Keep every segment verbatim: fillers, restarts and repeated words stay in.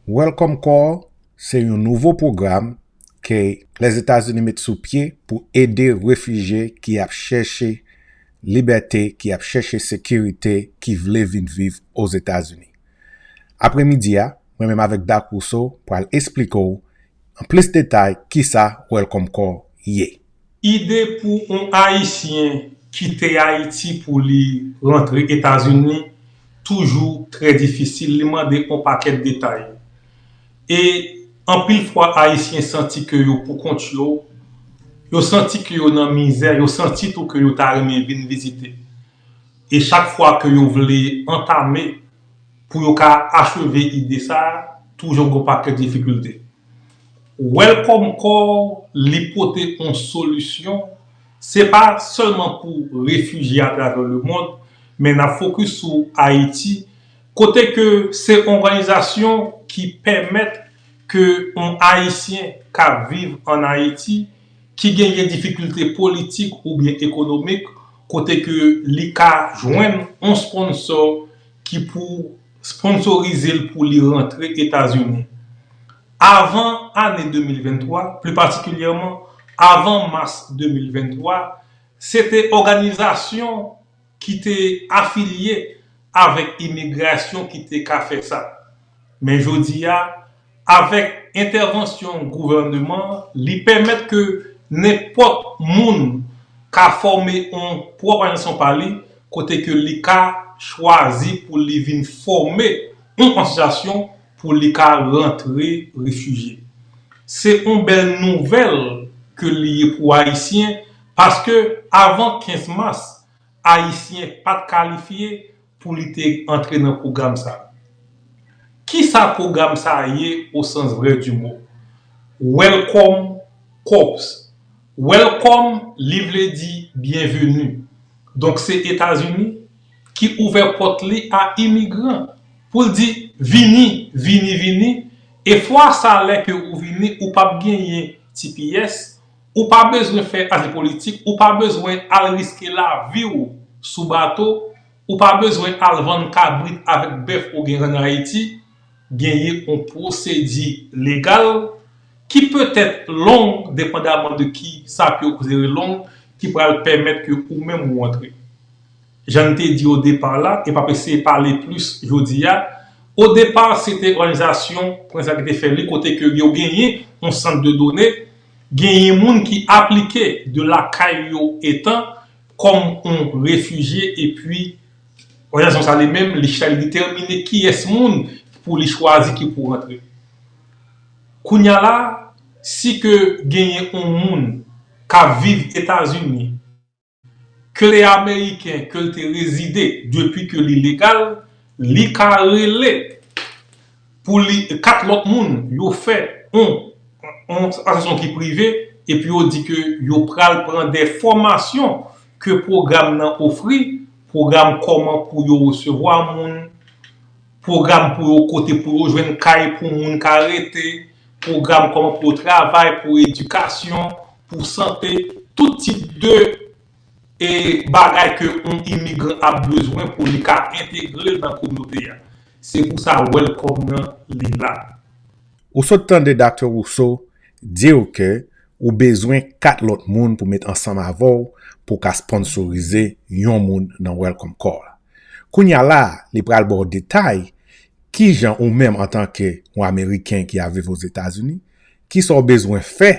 Welcome Corps se yon nouvo pwogram ke Lèzetazini met sou pye pou ede refijye ki ap chèche libète, ki ap chèche sekirite, ki vle vin viv Ozetazini. Apremidi a, mwen menm avèk Dak Rousseau pral esplike w an plis detay kisa Welcome Corps ye. Ide pou yon Ayisyen kite Ayiti pou li rantre Etazini toujou trè difisil, li mande yon pakèt detay. E anpil fwa Ayisyen santi ke yo pou kont yo, yo santi ke yo nan mizè, yo santi tou ke yo ta renmen vin vizite. E chak fwa ke yo vle antame pou yo ka acheve ide sa, toujou gen yon pakèt difikilte. Welcome Corps li pote yon solisyon, se pa sèlman pou refijye atravè lemond, men n ap fokis sou Ayiti, kote ke se yon òganizasyon ki pèmèt ke yon Ayisyen k ap viv ann Ayiti, ki genyen difikilte politik oubyen ekonomik, kote ke li ka jwenn yon sponsò ki pou sponsorize l pou li rantre Etazini. Avan ane de mil venntwa, pli patikilyèman avan mas de mil venntwa, se te òganizasyon ki te afilye avèk imigrasyon ki te ka fè sa. Men jodi a, avèk entèvansyon gouvèneman an, li pèmèt ke nenpòt moun ka fòme yon pwòp òganizasyon pa li, kote ke li ka chwazi pou li vin fòme yon asosyasyon pou li ka rantre refijye. Se yon bèl nouvèl ke li ye pou Ayisyen, paske avan kenz mas, Ayisyen pa t kalifye pou li te antre nan pwogram sa. Kisa pwogram sa ye au sens vrai du mot? Welcome Corps. Welcome, li vle di byenveni. Donk se Etazini ki ouvè pòt li a imigran pou l di, vini, vini, vini. E fwa sa lè ke ou vini, ou p ap genyen T P S, ou pa bezwen fè azil politik, ou pa bezwen al riske lavi w sou bato, ou pa bezwen al vann kabrit avèk bèf ou gen ann Ayiti, genyen yon pwosedi legal ki petèt long, depandaman de ki sa ke yo konsidere long, ki pral pèmèt ke ou menm ou antre. Jan n te di o depa la, e m ap eseye pale plis jodi a, o depa se te òganizasyon Prens la ki te fè li, kote ke yo genyen yon sant de done, genyen moun ki aplike de lakay yo etan kòm yon refijye, epi òganizasyon sa li menm, li chita, li detèmine kiyès moun pou li chwazi ki pou rantre. Kounye a la, si ke genyen yon moun k ap viv Etazini, ke l te ameriken, ke l te rezide depi ke li legal, li ka rele pou li, kat lòt moun, yo fè yon, yon asosyasyon ki prive, epi yo di ke yo pral pran de fòmasyon ke pwogram nan ofri, pwogram kòman pou yo resevwa moun, pwogram pou yo, kote pou yo jwenn kay pou moun ka rete, pwogram kòman pou yo travay, pou edikasyon, pou sante, tout tip de e bagay ke yon imigran ap bezwen pou li ka entegre l nan kominote a. Se pou sa Welcome nan li la. Ou sot tande Doktè Rousseau di w ke ou bezwen kat lòt moun pou met ansanm avè w pou w ka sponsorize yon moun nan Welcome Corps la. Kounye a la, li pral ba w detay kijan ou menm antanke yon Ameriken ki ap viv Ozetazini, kisa w bezwen fè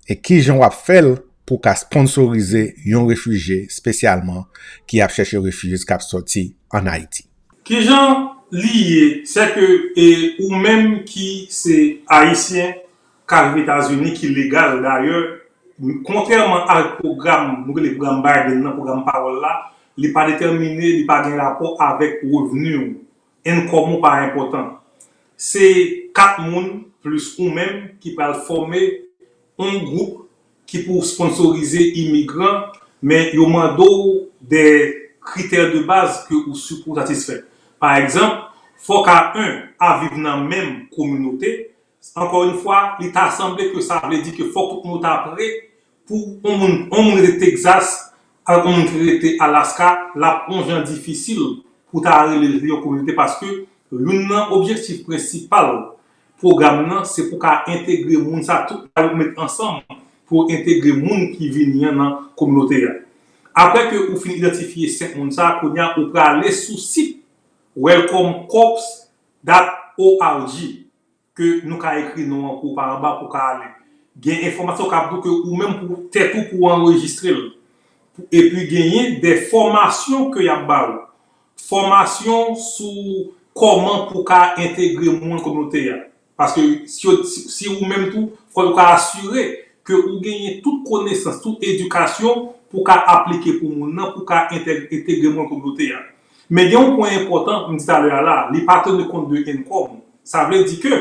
e kijan w ap fè l pou w ka sponsorize yon refijye espesyalman ki ap chèche refijye k ap sòti ann Ayiti. Kijan li ye, sè ke e ou menm ki se Ayisyen k ap viv Etazini, ki legal dayè, kontrèman avèk pwogram, nou rele pwogram Biden nan, pwogram pawòl la, li pa detèmine, li pa gen rapò avèk revni w. Income ou pa enpòtan. Se kat moun plis ou menm ki pral fòme yon gwoup ki pou sponsorize imigran, men yo mande w de kritè de baz ke ou sipoze satisfè. Pa egzanp, fòk a en a viv nan menm kominote. Ankò yon fwa, li ta sanble ke sa vle di ke fòk tout moun ta pre pou yon moun, yon moun rete Texas, ak yon moun ki rete Alaska, l ap yon jan difisil pou ta rele l yon kominote, paske youn nan objektif prensipal pwogram nan, se pou ka entegre moun sa, tout sa yo met ansanm pou entegre moun ki vini an nan kominote a. Apre ke ou fin idantifye senk moun sa, kounye a ou prale sou sit welcome corps dot org ke nou ka ekri non an pou pa anba pou ka ale. Gen enfòmasyon k ap di ke ou menm pou tèt ou pou anrejistre l. Epi genyen de fòmasyon ke y ap ba ou. Fòmasyon sou kòman pou ka entegre moun kominote a. Paske si, si, si ou menm tou, fò ou ka asire ke ou genyen tout konesans, tout edikasyon pou ka aplike pou moun nan, pou ka entegre moun kominote a. Men gen yon pwen enpòtan, m di talè a la, li pa teni kont de income. Sa vle di ke,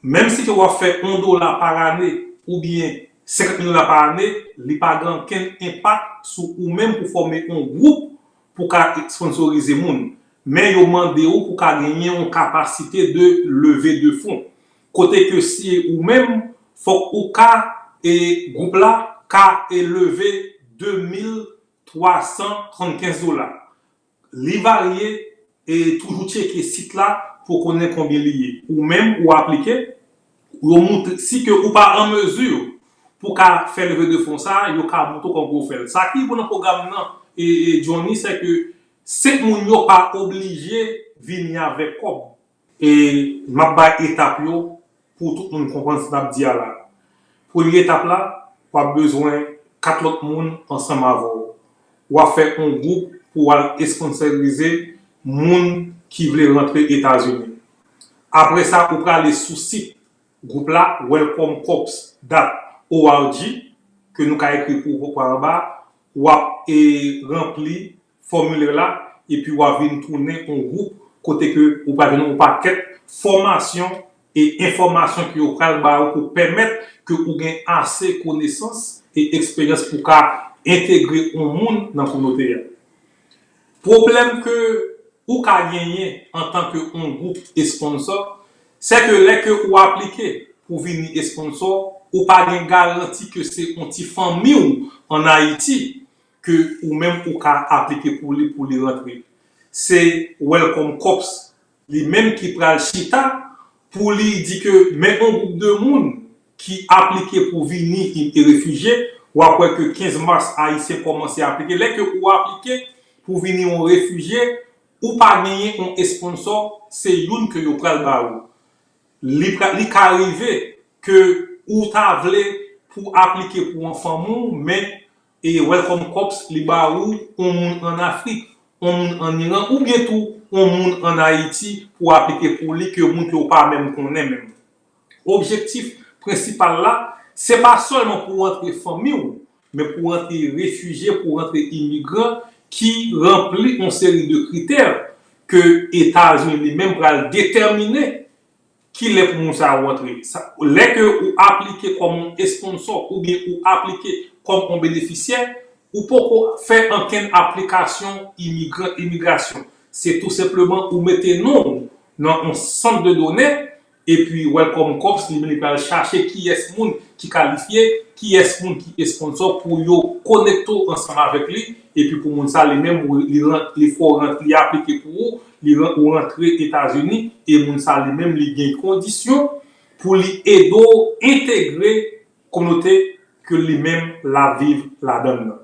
menm si ke w ap fè yon dola pa ane oubyen senkant mil dola pa ane, li pa gen okenn enpak sou ou menm pou fòme yon gwoup pou ka sponsorize moun. Men yo mande ou pou ka genyen yon kapasite de leve de fon. Kote ke si ou menm, fòk ou ka, e gwoup la ka e leve de mil twa san twannkenz dola. Li varye, e toujou tcheke sit la pou konnen konbyen li ye. Ou menm, ou aplike, yo moutre, si ke ou pa an mezi pou ka fè leve de fon sa, yo ka moutre w kòman pou w fè l. Sa ki bon nan pwogram nan, e, e Johnny, se ke senk moun yo pa oblije vini avèk kòb. E m ap bay etap yo pou tout moun konprann sa n ap di a la. Premye etap la, w ap bezwen kat lòt moun ansanm avè w. W ap fè yon gwoup pou w al esponsorize moun ki vle rantre Etazini. Apre sa, ou prale sou sit gwoup la, welcome corps dot org, ke nou ka ekri pou ou pa anba, w ap, e, ranpli fòmilè la, epi w a vin tounen yon gwoup kote ke ou pral jwenn yon pakèt fòmasyon e enfòmasyon ke yo pral ba ou pou pèmèt ke ou gen ase konesans e eksperyans pou ka entegre yon moun nan kominote a. Pwoblèm ke ou ka genyen antanke yon gwoup esponsò, se ke lè ke ou aplike pou vini esponsò, ou pa gen garanti ke se yon ti fanmi w ann Ayiti ke ou menm ou ka aplike pou li, pou li rantre. Se Welcome Corps li menm ki pral chita pou li di ke men yon gwoup de moun ki aplike pou vini e refijye, w ap wè ke kenz mas Ayisyen kòmanse aplike. Lè ke ou aplike pou vini yon refijye, ou pa genyen yon esponsò, se youn ke yo pral ba ou. Li, li ka rive ke ou ta vle pou aplike pou yon fanmi w, men e Welcome Corps li ba ou yon moun ann Afrik, yon moun ann Iran, oubyen tou yon moun ann Ayiti pou aplike pou li, ke moun ke w pa menm konnen menm. Objektif prensipal la, se pa sèlman pou rantre fanmi w, men pou rantre refijye, pou rantre imigran ki ranpli yon seri de kritè ke Etazini li menm pral detèmine kilè pou moun sa yo rantre. Lè ke ou aplike kòm yon esponsò oubyen ou aplike kòm yon benefisyè, ou poko fè ankenn aplikasyon imigran, imigrasyon. Se tou senpleman ou mete non w nan yon sant de done, epi Welcome Corps li menm li pral chache kiyès moun ki kalifye, kiyès moun ki esponsò pou yo konekte w ansanm avèk li, epi pou moun sa li menm li, li fè w rantre, li aplike pou ou, li, ou rantre Etazini, e moun sa li menm li gen kondisyon pou li ede w entegre kominote ke li menm l ap viv ladan l nan.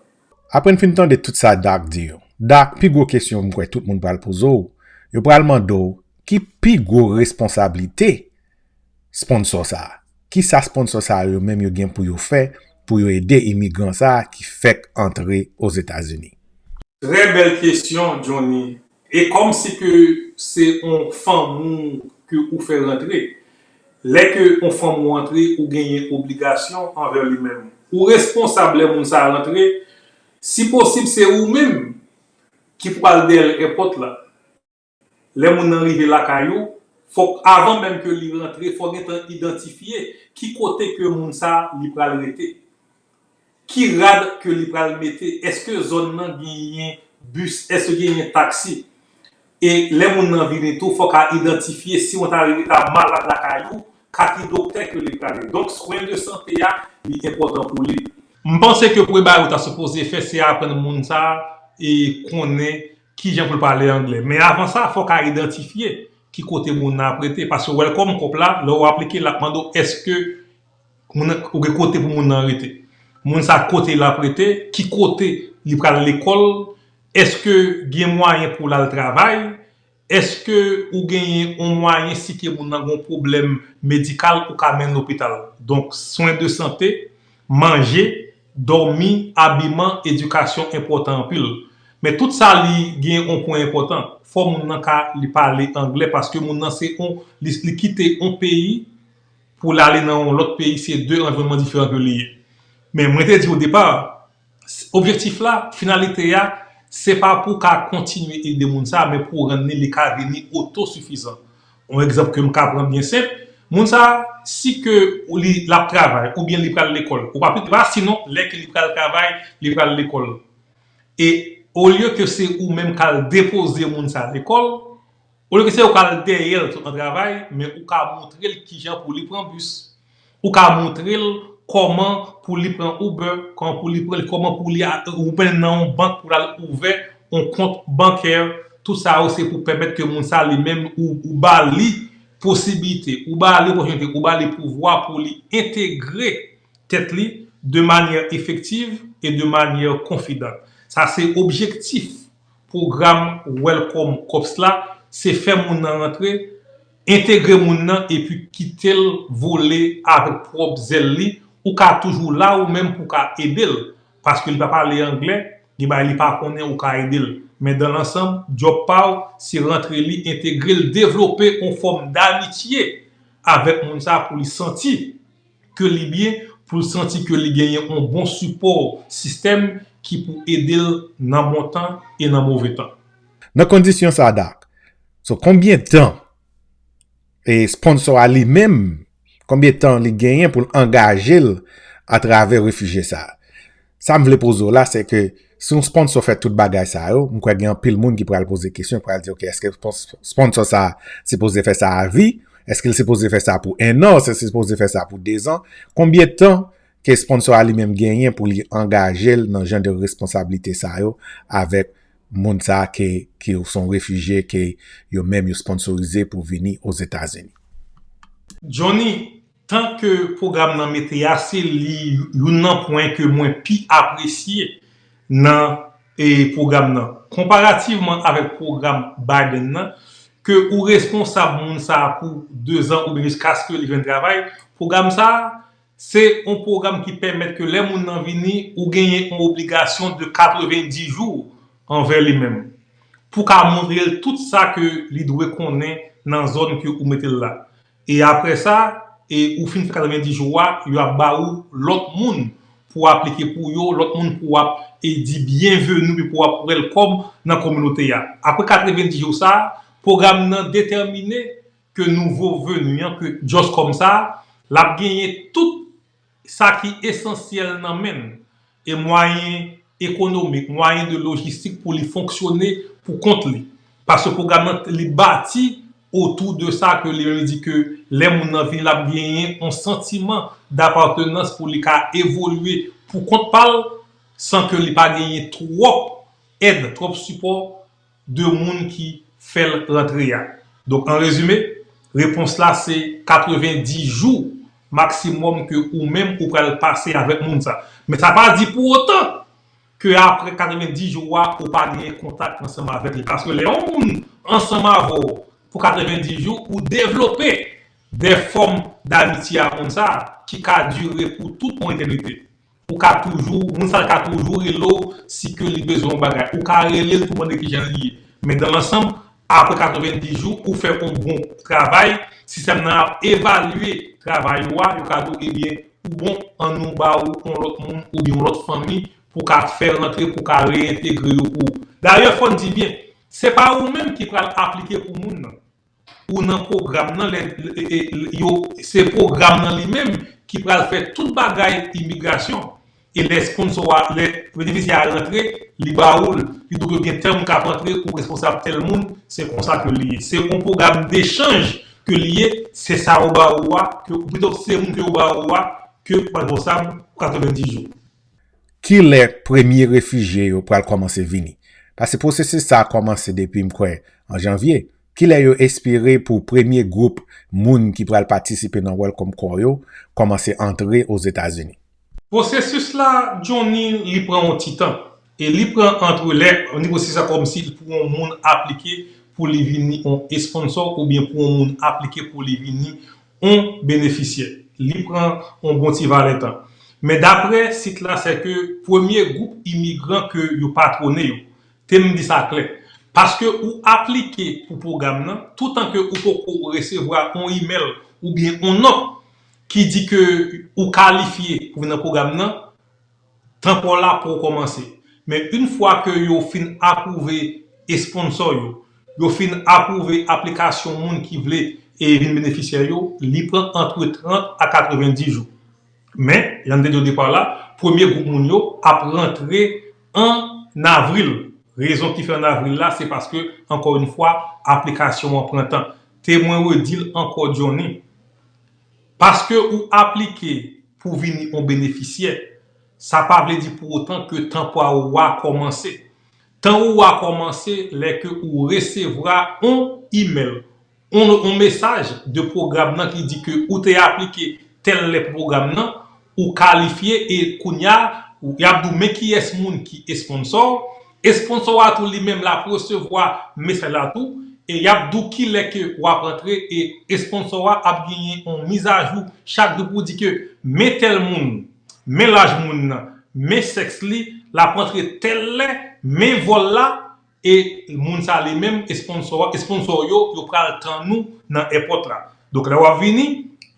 Apre n fin tande tout sa Dak di yo, Dak, pi gwo kesyon m kwè tout moun pral poze w, yo pral mande w ki pi gwo responsablite sponsò sa a. Kisa sponsò sa yo menm yo gen pou yo fè pou yo ede imigran sa a ki fèk antre Ozetazini? Trè bèl kesyon, Johnny. E kòmsi ke se yon fanmi w ke ou fè rantre. Lè ke yon fanmi w antre, ou genyen obligasyon anvè li menm. Ou responsab lè moun sa a rantre. Si posib, se ou menm ki pral dèyè èpòt la. Lè moun nan rive lakay ou, fòk avan menm ke li rantre, fò gentan idantifye ki kote ke moun sa a li pral rete. Ki rad ke li pral mete? Èske zòn nan genyen bis? Èske genyen taksi? E lè moun nan vini tou, fòk a idantifye si yon ta rive ta malad lakay ou, ka ki doktè ke li prale. Donk, swen de sante a, li enpòtan pou li. M panse ke premye bagay ou ta sipoze fè, se aprann moun sa a e konnen kijan pou l pale anglè. Men avan sa, fòk a idantifye ki kote moun nan ap rete. Paske Welcome Corps la, lè w aplike, l ap mande w èske moun nan, ou gen kote pou moun nan rete. Moun sa kote l ap rete, ki kote li pral lekòl, èske gen mwayen pou l al travay, èske ou genyen yon mwayen si ke moun nan gen yon pwoblèm medikal ou ka mennen lopital. Donk, swen de sante, manje, dòmi, abiman, edikasyon enpòtan anpil. Men tout sa li gen yon pwen enpòtan. Fò moun nan ka li pale anglè paske moun nan se yon, li, li kite yon peyi pou l ale nan yon lòt peyi, se de anviwònman diferan ke li ye. Men mwen te di o depa, objektif la, finalite a, se pa pou ka kontinye ede moun sa, men pou rann li, li ka vini otosifizan. Yon egzanp ke m ka pran byen senp, moun sa, si ke li, l ap travay, oubyen li pral lekòl, ou pa, pa sinon, lè ke li pral travay, li pral lekòl. E olye ke se ou menm k al depoze moun sa lekòl, olye ke se ou k al dèyè l sot nan travay, men ou ka montre l kijan pou li pran bis. Ou ka montre l kòman pou li pran Uber, kòman pou li pran, kòman pou li a- ou mennen nan yon bank pou l al ouvè yon kont bankè. Tout sa yo se pou pèmèt ke moun sa li menm ou, ou ba li posibilite, ou ba li opòtinite, ou ba li pouvwa pou li entegre tèt li de manyè efektiv e de manyè konfidan. Sa se objektif pwogram Welcome Corps la, se fè moun nan rantre, entegre moun nan epi kite l vole avèk pwòp zèl li. Ou ka toujou la ou menm pou ka ede l, paske li pa pale anglè, gen bagay li pa konnen, ou ka ede l. Men dan lansanm, djòb pa w, se rantre li, entegre l, devlope yon fòm damitye avèk moun sa pou li santi ke li byen, pou l santi ke li genyen yon bon sipò sistèm ki pou ede l nan bon tan e nan move tan. Nan kondisyon sa, Doc, so konbyen tan e sponsor a li menm, konbyen tan li genyen pou l angaje l atravè refijye sa? Sa m vle poze w la, se ke si yon sponsor fè tout bagay sa yo, m kwè gen anpil moun ki pral poze kesyon, pral di, ok, èske sponsor sa sipoze fè sa a vi? Èske l sipoze fè sa pou en an? Èske l sipoze fè sa pou dezan? Konbyen tan ke sponsor a li menm genyen pou li angaje l nan jan de responsablite sa yo avèk moun sa ke, ke se yon refijye ke yo menm yo sponsorize pou vini Ozetazini? Johnny, tan ke pwogram nan mete a, se li youn nan pwen ke mwen pi apresye nan e pwogram nan. Konparativman avèk pwogram Biden nan, ke ou responsab moun sa a pou dezan oubyen jiskaske li jwenn travay, pwogram sa a, se yon pwogram ki pèmèt ke lè moun nan vini, ou genyen yon obligasyon de katrevendi jou anvè li menm. Pou ka montre l tout sa ke li dwe konnen nan zòn ke ou mete l la. E apre sa, e ou fin fè katrevendi jou a, yo ap ba ou lòt moun pou w aplike pou yo, lòt moun pou w ap e di byenveni, pou w ap welcome nan kominote a. Apre katrevendi jou sa, pwogram nan detèmine ke nouvo veni an, ke just kòmsa, l ap genyen tout sa ki esansyèl nan men l, e mwayen ekonomik, mwayen de lojistik pou li fonksyone pou kont li. Paske pwogram nan, li bati otou de sa ke li menm li di ke lè moun nan vini, l ap genyen yon santiman dapatenans pou li ka evolye pou kont pa l, san ke li pa genyen twòp èd, twòp sipò de moun ki fè l rantre a. Donk, an rezime, repons la se katrevendi jou maksimòm ke ou menm ou pral pase avèk moun sa. Men sa pa di pou otan ke apre katrevendi jou a, ou pa genyen kontak ansanm avèk li. Paske lè yon moun ansanm avè w pou katrevendi jou, ou devlope de fòm damitye a moun sa ki ka dire pou tout yon etènite. Ou ka toujou, moun sa ka toujou rele w si ke li bezwen yon bagay. Ou ka rele l pou mande kijan li ye. Men dan lansanm, apre katrevendi jou, ou fè yon bon travay, sistèm nan ap evalye travay ou a, yo ka di w, ebyen, ou bon, ann nou ba ou yon lòt moun oubyen yon lòt fanmi pou ka fè rantre, pou ka reyentegre yo pou ou. Dayè, fò n di byen, se pa ou menm ki pral aplike pou moun nan. Ou nan pwogram nan, lè, e, e, yo, se pwogram nan li menm ki pral fè tout bagay imigrasyon. E lè sponsor a, lè benefisyè a rantre, li ba ou l, li di w ke gen tèl moun k ap antre, ou responsab tèl moun, se konsa ke li ye. Se yon pwogram dechanj ke li ye, se sa yo ba ou a, ke, pito se moun ke yo ba ou a, ke ou pral responsab pou katrevendi jou. Kilè premye refijye yo pral kòmanse vini? Paske pwosesis sa a kòmanse depi, m kwè, an janvye. Kilè yo espere pou premye gwoup moun ki pral patisipe nan Welcome Call yo kòmanse antre Ozetazini? Pwosesis la, Johnny, li pran yon ti tan. E li pran ant lè, ni pwosesis la kòmsi pou yon moun aplike pou li vini yon esponsò oubyen pou yon moun aplike pou li vini yon benefisyè. Li pran yon bon ti valè tan. Men daprè sit la, se ke premye gwoup imigran ke yo patwone yo. Te m di sa klè. Paske ou aplike pou pwogram nan, toutan ke ou poko resevwa yon imèl oubyen yon nòt ki di ke ou kalifye pou vin nan pwogram nan, tan pa w la poko kòmanse. Men yon fwa ke yo fin apwouve esponsò yo, yo fin apwouve aplikasyon moun ki vle e vin benefisyè yo, li pran antre trant a katrevenndis jou. Men, jan m te di w depa la, premye gwoup moun yo ap rantre an avril. Rezon ki fè an avril la, se paske, ankò yon fwa, aplikasyon an pran tan. Te mwen redi l ankò, Johnny. Paske ou aplike pou vini yon benefisyè, sa pa vle di pou otan ke tan pa ou a kòmanse. Tan ou a kòmanse lè ke ou resevwa yon imèl, yon, yon mesaj de pwogram nan ki di ke ou te aplike tèl lè pou pwogram nan, ou kalifye e kounye a, ou, y ap di w men kiyès moun ki esponsò w. Esponsò a tou li menm l ap resevwa mesaj la tou, e y ap di w kilè ke w ap antre, e esponsò a ap genyen yon mizajou chak jou pou di ke men tèl moun, men laj moun nan, men sèks li, l ap antre tèl lè, men vòl la, e moun sa li menm, esponsò, esponsò yo, yo pral tann ou nan èpòt la. Donk, lè w ap vini,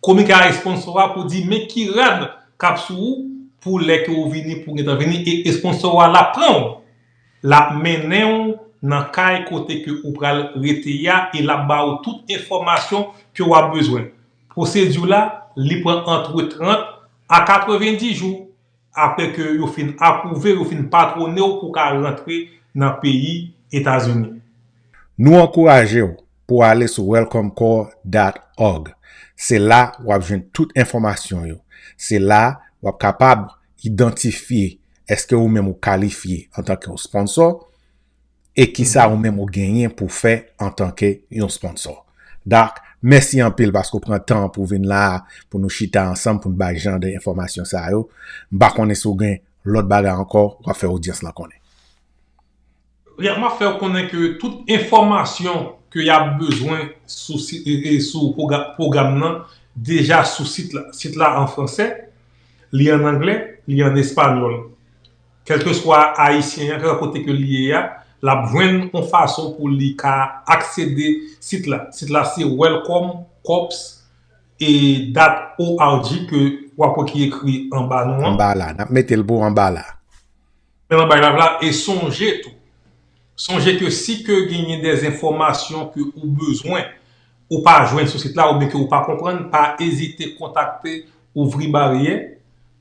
kominike a esponsò a pou di men ki rad k ap sou ou pou lè ke ou vini, pou gentan vini, e esponsò a l ap pran w, l ap mennen w nan kay kote ke ou pral rete a, e l ap ba ou tout enfòmasyon ke w ap bezwen. Pwosedi la, li pran antre trant a katrevenndis jou. Apre ke yo fin apwouve, yo fin patwone w pou w ka rantre nan peyi Etazini. Nou ankouraje w pou w ale sou welcome call dot org. Se la w ap jwenn tout enfòmasyon yo. Se la w ap kapab idantifye èske ou menm ou kalifye antanke yon sponsò, e kisa ou menm ou genyen pou fè antanke yon sponsò. Dak, mèsi anpil paske w pran tan pou w vin la a, pou nou chita ansanm, pou n bay jan de enfòmasyon sa yo. M pa konnen si w gen lòt bagay ankò w ap fè odyans lan konnen. Ya, m ap fè w konnen ke tout enfòmasyon ke y ap bezwen sou sit, e, e, sou pwogra-, pwogram nan deja sou sit la. Sit la an fransè, li an anglè, li an espanyòl. Kèlkeswa Ayisyen an, kèlkeswa kote ke li ye a, l ap jwenn yon fason pou li ka aksede sit la. Sit la se welcome corps e dot org ke w ap wè ki ekri anba nou an. Anba la, n ap mete l pou anba la. Men anba la, e sonje tou, sonje ke si ke genyen de enfòmasyon ke ou bezwen, ou pa jwenn sou sit la oubyen ke ou pa konprann, pa ezite kontakte Ouvri Baryè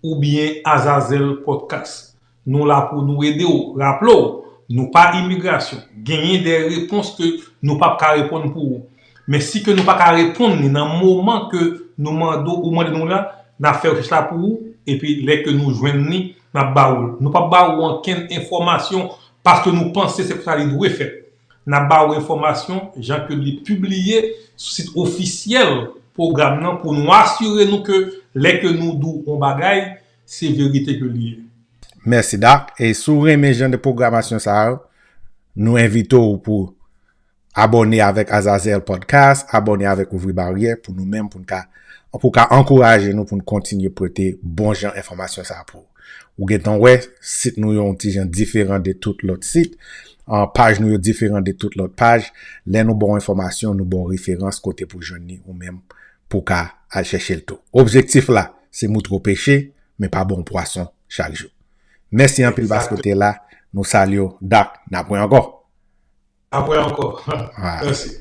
oubyen Azazel Podcast. Nou la pou nou ede w. Raple w, nou pa imigrasyon. Genyen de repons ke nou p ap ka reponn pou ou. Men si ke nou pa ka reponn li nan moman ke nou mande w, ou mande nou la, n ap fè rechèch la pou ou, epi lè ke nou jwenn li, n ap ba ou l. Nou p ap ba ou ankenn enfòmasyon paske nou panse se konsa li dwe fèt. N ap ba ou enfòmasyon jan ke li pibliye sou sit ofisyèl pwogram nan pou nou asire nou ke lè ke nou di w yon bagay, se verite ke li ye. Mèsi, Dak. E si w renmen jan de pwogramasyon sa yo, nou envite w pou abòne avèk Azazel Podcast, abòne avèk Ouvri Baryè pou nou menm, pou n ka, pou ka ankouraje nou, pou n kontinye pote bon jan enfòmasyon sa pou ou. Ou gentan wè, sit nou yo yon ti jan diferan de tout lòt sit. An, paj nou yo diferan de tout lòt paj. Lè nou ba w enfòmasyon, nou ba w referans kote pou jwenn li ou menm pou w ka al chèche l tou. Objektif la, se moutre w peche, men pa ba w pwason chak jou. Mèsi anpil paske w te la. Nou salye w. Dak, n ap wè ankò. N ap wè ankò. Mèsi.